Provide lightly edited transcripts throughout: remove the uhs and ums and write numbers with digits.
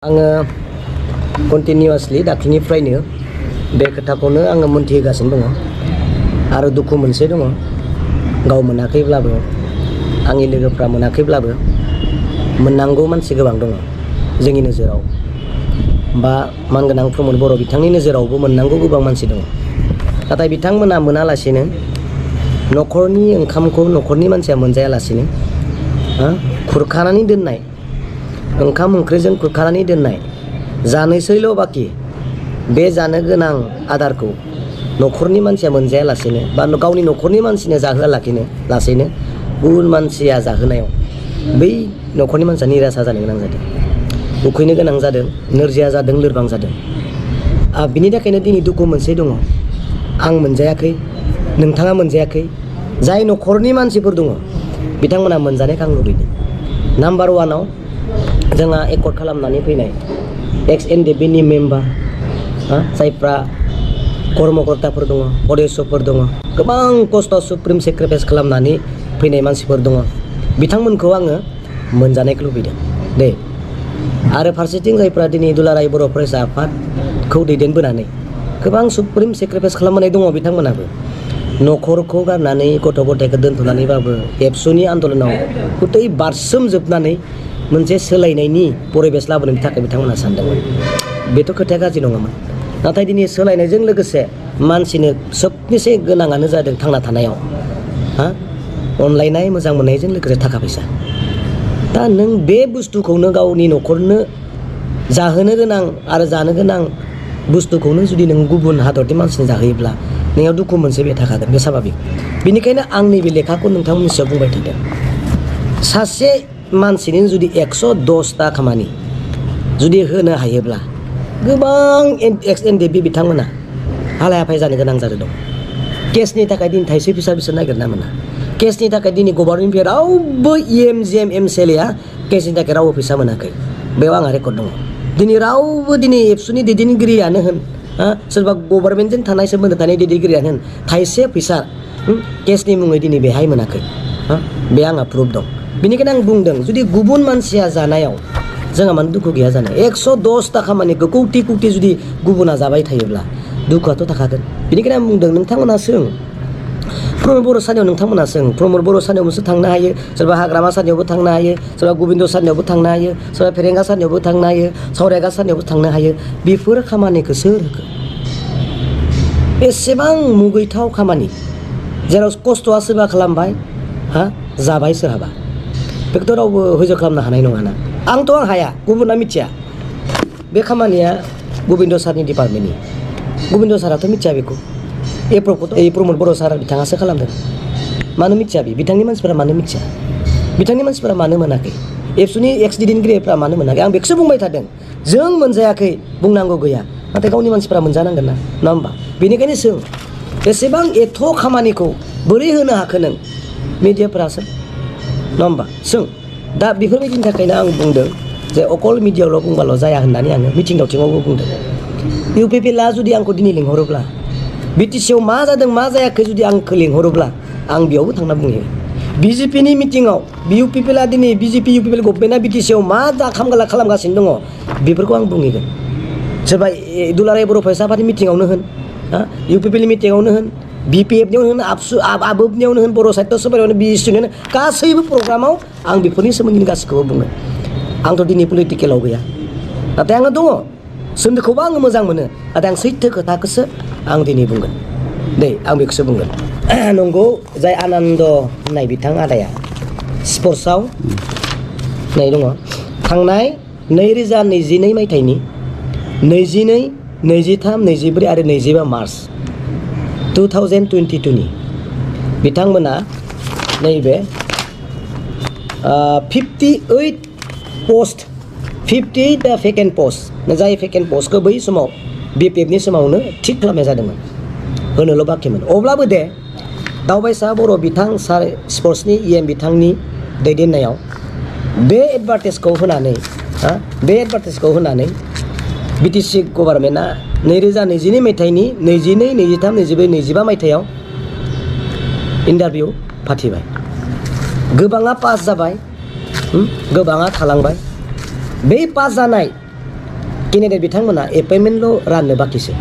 आङो कन्टिनिउआसलि दाख्लिनिफ्रायनो बे खोथाखौनो आङो मोनथिहोगासिनो दङ आरो दुखु मोनसे दङ गाव मोनाखैब्लाबो आंनि लोगोफ्रा मोनाखैब्लाबो मोननांगौ मानसि गोबां दङ जोंनि नोजोराव बा मानगोनां प्रमद बर' बिथांनि नोजोरावबो मोननांगौ गोबां मानसि दङ नाथाय बिथांमोना मोनालासिनो न'खरनि ओंखामखौ न'खरनि मानसिया मोनजायालासिनो खुरखानानै दोननाय ओंखाम ओंख्रिजों खुरखानानै दोननाय जानोसैल' बाखि बे जानो गोनां आदारखौ न'खरनि मानसिया मोनजायालासेनो बा गावनि न'खरनि मानसिनो जाहोआलाखिनो लासेनो गुबुन मानसिया जाहोनायाव बै न'खरनि मानसिया निरासा जानो गोनां जादों उखैनो गोनां जादों नोरजिया जादों लोरबां जादों बिनि थाखायनो दिनै दुखु मोनसे दङ आं मोनजायाखै नोंथाङा मोनजायाखै जाय न'खरनि मानसिफोर दङ बिथांमोना मोनजानायखौ आं लुबैदों नाम्बार वानाव जोंहा एकर्ड खालामनानै फैनाय एक्स एनडिएफबिनि मेम्बार जायफ्रा कर्मकर्ताफोर दङ अदेस्यफोर दङ गोबां खस्थ' सुप्रिम सेक्रिफाइस खालामनानै फैनाय मानसिफोर दङ बिथांमोनखौ आङो मोनजानायखौ लुबैदों दे आरो फारसेथिं जायफ्रा दिनै दुलाराय बर' फरायसा आफादखौ दैदेनबोनानै गोबां सुप्रिम सेक्रिफाइस खालामनाय दङ बिथांमोनाबो न'खरखौ गारनानै गथ' गथायखौ दोनथ'नानैबाबो एबसुनि आन्दलनाव गथै बारसोमजोबनानै मोनसे सोलायनायनि परिबेस लाबोनायनि थाखाय बिथांमोना सानदोंमोन बेथ' खोथाया गाज्रि नङामोन नाथाय दिनै सोलायनायजों लोगोसे मानसिनो सबनिसे गोनाङानो जादों थांना थानायाव अनलायनाय मोजां मोननायजों लोगोसे थाखा फैसा दा नों बे बुस्थुखौनो गावनि न'खरनो जाहोनो गोनां आरो जानो गोनां बुस्थुखौनो जुदि नों गुबुन हादरनि मानसिनो जाहोयोब्ला नोंनाव दुखु मोनसे बे थाखागोन बे साभाबिक बेनिखायनो आं नैबे लेखाखौ नोंथांमोननि सायाव बुंबाय थादों सासे मानसिनि जुदि 110टा खामानि जुदि होनो हायोब्ला गोबां एक्स एनडिएफबि बिथांमोना हालाय हाफाय जानो गोनां जादों दं केसनि थाखाय दिनै थाइसे फैसा बिसोर नागिरना मोना केसनि थाखाय दिनै गभर्नमेन्टनिफ्राय रावबो इएमजिएम एमसिएलएआ केसनि थाखाय रावबो फैसा मोनाखै बेयाव आंहा रेकर्ड दङ दिनै रावबो दिनै एबसुनि दैदेनगिरियानो होन सोरबा गभर्नमेन्टजों थानाय सोमोन्दो थानाय दैदेनगिरियानो होन थाइसे फैसा केसनि मुङै दिनै बेहाय मोनाखै बे आंहा प्रुफ दं बेनिखायनो आं बुंदों जुदि गुबुन मानसिया जानायाव जोंहा मानो दुखु गैया जानो 110टा खामानिखौ कौटि कौटि जुदि गुबुना जाबाय थायोब्ला दुखुआथ' थाखागोन बेनिखायनो आं बुंदों नोंथांमोना सों प्रमद बर' सानियाव नोंथांमोना सों प्रमद बर' सानियावबो थांनो हायो सोरबा हाग्रामा सानियावबो थांनो हायो सोरबा गोबिन्द सानियावबो थांनो हायो सोरबा फेरेंगा सानियावबो थांनो हायो सावरायगा सानियावबो थांनो हायो बेफोर खामानिखौ सोर होखो एसेबां मुगैथाव खामानि जेराव खस्थ'आ सोरबा खालामबाय जाबाय सोरहाबा बेखौथ' रावबो हयज' खालामनो हानाय नङाना आं हाया गुबुना मिथिया बे खामानिया गोबिन्द सारनि डिपार्टमेन्टनि गोबिन्द साराथ' मिथिया बेखौ प्रमद बर' सार बिथाङासो खालामदों मानो मिथिया बिथांनि मानसिफोरा मानो मिथिया बिथांनि मानसिफोरा मानो मोनाखै एबसुनि एक्स दैदेनगिरिफ्रा मानो मोनाखै आं बेखौसो बुंबाय थादों जों मोनजायाखै बुंनांगौ गैया नाथाय गावनि मानसिफोरा मोनजानांगोन ना नङा होमबा बेनिखायनो सों एसेबां एथ' खामानिखौ बोरै होनो हाखो नों मिडियाफोरासो नङा होमबा सों दा बेफोरबायदिनि थाखायनो आं बुंदों जे अकल मिडियायावल' बुंबाल' जाया होननानै आङो मिथिं दावथिङावबो बुंदों इउपिपिएलआ जुदि आंखौ दिनै लिंहरोब्ला बिटिसिआव मा जादों मा जायाखै जुदि आंखौ लिंहरोब्ला आं बेयावबो थांना बुंहैयो बिजेपिनि मिटिङाव इउपिपिएलआ दिनै बिजेपि इउपिपिएल गभर्नमेन्टआ बिटिसिआव मा खालामगासिनो दङ बेफोरखौ आं बुंहैगोन सोरबा दुलाराय बर' फरायसा आफादनि मिटिङावनो होन इउपिपिएलनि मिटिङावनो होन बिपिएफनियावनो होन आबोबनियावनो होन बर' साहित्य सभायावनो बिएससियावनो होन गासैबो प्रग्रामाव आं बेफोरनि सोमोन्दै गासैखौबो बुंगोन आंथ' दिनै पलिटिकेलाव गैया नाथाय आङो दङ सोमोन्दोखौबो आङो मोजां मोनो नाथाय आं सैथो खोथाखौसो आं दिनै बुंगोन दे आं बेखौसो बुंगोन नंगौ जाय आनन्द होननाय बिथां आदाया स्पर्ट्सआव नै दङ थांनाय 2022 मायथाइनि 22, 23, 24 आरो 25 मार्च 2022 नि बिथांमोना नैबे 58 पस्ट 58 भेकेन्ट पस्ट जाय भेकेन्ट पस्टखौ बै समाव बिपिएफनि समावनो थिग खालामनाय जादोंमोन होनोल' बाखिमोन अब्लाबो दे दावबायसा बर' बिथां सार स्पर्ट्सनि इएम बिथांनि दैदेननायाव बे एडभार्टाइजखौ होनानै बिटिसि गभर्नमेन्टआ 2022 मायथाइनि 22, 23, 24, 25 मायथाइयाव इन्टारभिउ फाथिबाय गोबाङा पास जाबाय गोबाङा थालांबाय बे पास जानाय केन्डिडेट बिथांमोना एपइन्टमेन्टल' राननो बाखिसो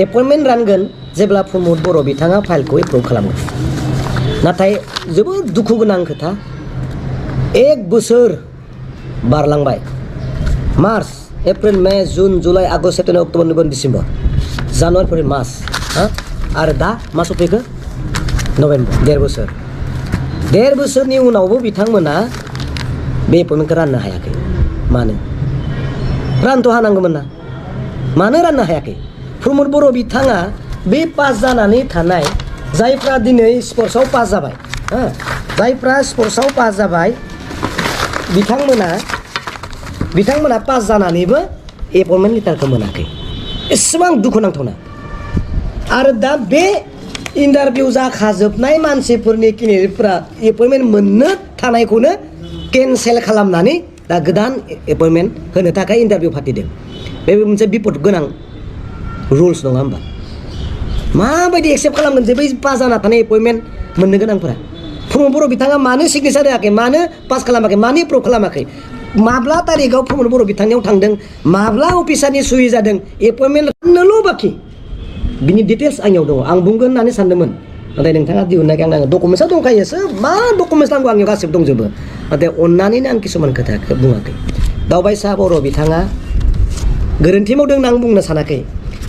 एपइन्टमेन्ट रानगोन जेब्ला प्रमद बर' बिथाङा फाइलखौ एप्रुभ खालामगोन नाथाय जोबोद दुखु गोनां खोथा 1 बोसोर बारलांबाय March April May June July August September October November December January February March आरो दा मा सफैखो नभेम्बर 1.5 बोसोरनि उनावबो बिथांमोना बे एपइन्टमेन्टखौ राननो हायाखै मानो रानथ' हानांगौमोन ना मानो राननो हायाखै प्रमद बर' बिथाङा बे पास जानानै थानाय जायफ्रा दिनै स्पर्ट्सआव पास जाबाय जायफ्रा स्पर्ट्सआव पास जाबाय बिथांमोना पास जानानैबो एपइन्टमेन्ट लेटारखौ मोनाखै एसेबां दुखुनांथावना आरो दा बे इन्टारभिउ जाखाजोबनाय मानसिफोरनि केन्डिडेटफोरा एपइन्टमेन्ट मोननो थानायखौनो केन्सेल खालामनानै दा गोदान एपइन्टमेन्ट होनो थाखाय इन्टारभिउ फाथिदों बे मोनसे बिपद गोनां रुल्स नङा होमबा माबायदि एक्सेप्ट खालामगोन जे बै पास जाना थानाय एपइन्टमेन्ट मोननो गोनांफोरा प्रमद बर' बिथाङा मानो सिगनेचार होआखै मानो पास खालामाखै मानो एप्रुभ खालामाखै माब्ला तारिखआव प्रमद बर' बिथांनियाव थांदों माब्ला अफिसारनि सुहि जादों एपइन्टमेन्ट राननोल' बाखि बिनि डिटेल्स आंनियाव दङ आं बुंगोन होननानै सानदोंमोन नाथाय नोंथाङा दिहुननायखाय आं डकुमेन्टआ दंखायोसो मा डकुमेन्टस नांगौ आंनियाव गासिबो दंजोबो नाथाय अननानैनो आं किसुमान खोथाखौ बुङाखै दावबायसा बर' बिथाङा गोरोन्थि मावदों होनना आं बुंनो सानाखै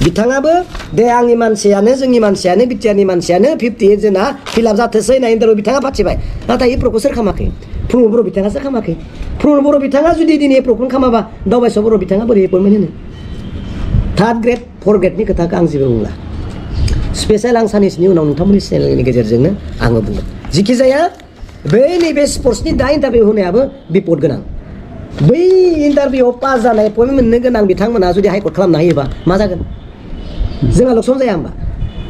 बिथाङाबो दे आंनि मानसियानो जोंनि मानसियानो बिटिआरनि मानसियानो 58 जोंना फिलाप जाथोंसै होनना इन्टारभिउ बिथाङा फाथिबाय नाथाय एप्रुभखौ सोर खालामाखै प्रमद बर' बिथाङासो खालामाखै प्रमद बर' बिथाङा जुदि दिनै एप्रुभखौनो खालामाबा दावबायसा बर' बिथाङा बोरै एपइन्टमेन्ट होनो 3rd ग्रेड 4th ग्रेडनि खोथाखौ आं जेबो बुंला स्पेसियेल आं साननैसोनि उनाव नोंथांमोननि चेनेलनि गेजेरजोंनो आङो बुंगोन जिखि जाया बै नैबे स्पर्ट्सनि दा इन्टारभिउ होनायाबो बिपद गोनां बै इन्टारभिउआव पास जानाय एपइन्टमेन्ट मोननो गोनां बिथांमोना जुदि हाइकर्ट खालामना होयोबा मा जागोन जोंहा लकसन जाया होमबा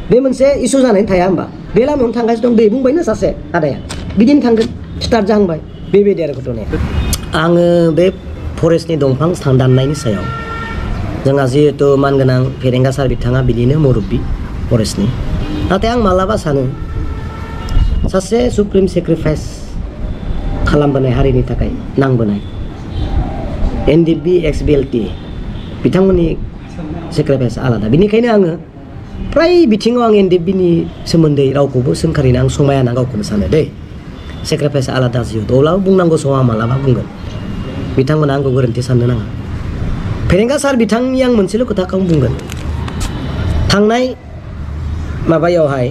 बे मोनसे इसु जानानै थाया होमबा बे लामायावनो थांगासिनो दं दै बुंबायनो सासे आदाया बिदिनो थांगोन स्टार्ट जाहांबाय बेबायदि आरो घटनाया आङो बे फरेस्टनि दंफां दाननायनि सायाव जोंहा जिहेतु मानगोनां फेरेंगा सार बिथाङा बिनिनो मुरब्बि फरेस्टनि नाथाय आं मालाबा सानो सासे सुप्रिम सेक्रिफाइस खालामबोनाय हारिनि थाखाय नांबोनाय एनडिबि एक्स-बिएलटि बिथांमोननि सेक्रिफाइस आलादा बेनिखायनो आङो फ्राय बिथिङाव आं एनडिबिनि सोमोन्दै रावखौबो सोंखारिनो आं समाया होनना गावखौनो सानो दै सेक्रिफाइस आलादा जिहेतु अब्लाबो बुंनांगौ समाव आं मालाबा बुंगोन बिथांमोना आंखौ गोरोन्थि साननो नाङा फेरेंगा सार बिथांनि आं मोनसेल' खोथाखौ बुंगोन थांनाय माबायावहाय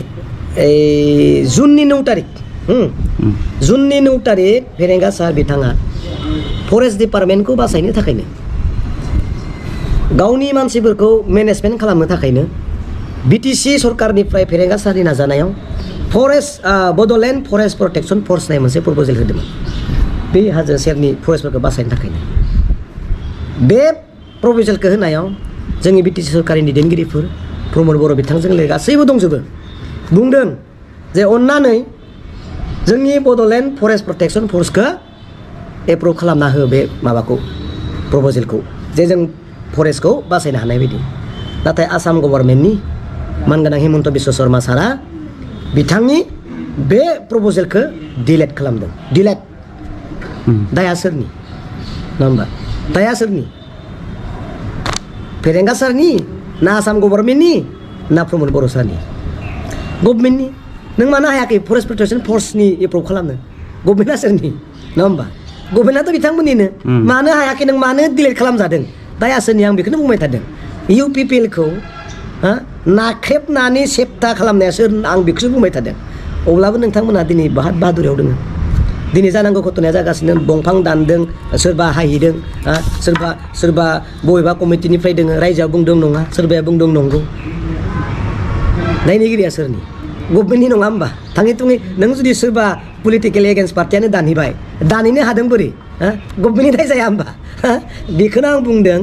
जुननि 9 तारिख जुननि 9 तारिख फेरेंगा सार बिथाङा फरेस्ट डिपार्टमेन्टखौ बासायनो थाखायनो गावनि मानसिफोरखौ मेनेजमेन्ट खालामनो थाखायनो बिटिसि सरकारनिफ्राय फेरेंगा सारनि नाजानायाव फरेस्ट बड'लेण्ड फरेस्ट प्रटेक्शन फर्स होननाय मोनसे प्रप'जेल होदोंमोन बे हाजो सेरनि फरेस्टफोरखौ बासायनो थाखायनो बे प्रप'जेलखौ होनायाव जोंनि बिटिसि सरकारनि दैदेनगिरिफोर प्रमद बर' बिथांजों लोगोसे गासैबो दंजोबो बुंदों जे अन्नानै जोंनि बड'लेण्ड फरेस्ट प्रटेक्शन फर्सखौ एप्रुभ खालामना हो बे माबाखौ प्रप'जेलखौ जे जों फरेस्टखौ बासायनो हानाय बायदि नाथाय आसाम गभर्नमेन्टनि मानगोनां हेमन्त बिश्व शर्मा सारा बिथांनि बे प्रप'जेलखौ डिलेट खालामदों डिलेट दाया सोरनि नङा होमबा दाया सोरनि फेरेंगा सारनि ना आसाम गभर्नमेन्टनि ना प्रमद बर' सारनि गभर्नमेन्टनि नों मानो हायाखै फरेस्ट प्रटेक्शन फर्सनि एप्रुभ खालामनो गभर्नमेन्टआ सोरनि नङा होमबा गभर्नमेन्टआथ' बिथांमोननिनो मानो हायाखै नों मानो डिलेट खालामजादों दाया सोरनि आं बेखौनो बुंबाय थादों इउपिपिएलखौ नाख्रेबनानै सेप्ता खालामनाया सोर आं बेखौसो बुंबाय थादों अब्लाबो नोंथांमोना दिनै बाहादुरियाव दङ दिनै जानांगौ घटनाया जागासिनो दंफां दानदों सोरबा हाहैदों सोरबा बबेबा कमिटिनिफ्राय दोङो रायजोआ बुंदों नङा सोरबाया बुंदों नंगौ दायनिगिरिया सोरनि गभर्नमेन्टनि नङा होमबा थाङै थुङै नों जुदि सोरबा पलिटिकेल एगेन्स्ट पार्टियानो दानहैबाय दानहैनो हादों बोरै गभर्नमेन्टनि दाय जाया होमबा बेखौनो आं बुंदों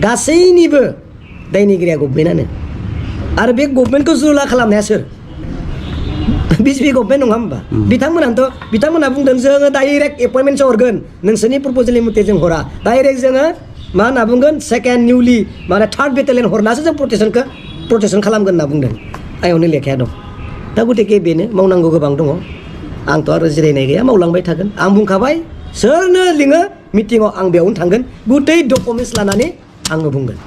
गासैनिबो दायनिगिरिया गभर्नमेन्टआनो आरो बे गभर्नमेन्टखौ जुला खालामनाया सोर बिजेपि गभर्नमेन्ट नङा होमबा बिथांमोना बुंदों जोङो डाइरेक्ट एपइन्टमेन्टसो हरगोन नोंसोरनि प्रप'जेलनि मथे जों हरा डाइरेक्ट जोङो मा होनना बुंगोन सेकेन्ड निउलि माने 3rd बेटालियन हरनासो जों प्रटेक्शन खालामगोन होनना बुंदों आंयावनो लेखाया दं दा गतिके बेनो मावनांगौ गोबां दङ आंथ' आरो जिरायनाय गैया मावलांबाय थागोन आं बुंखाबाय सोरनो लिङो मिटिङाव आं बेयावनो थांगोन गुतै डकुमेन्टस लानानै आङो बुंगोन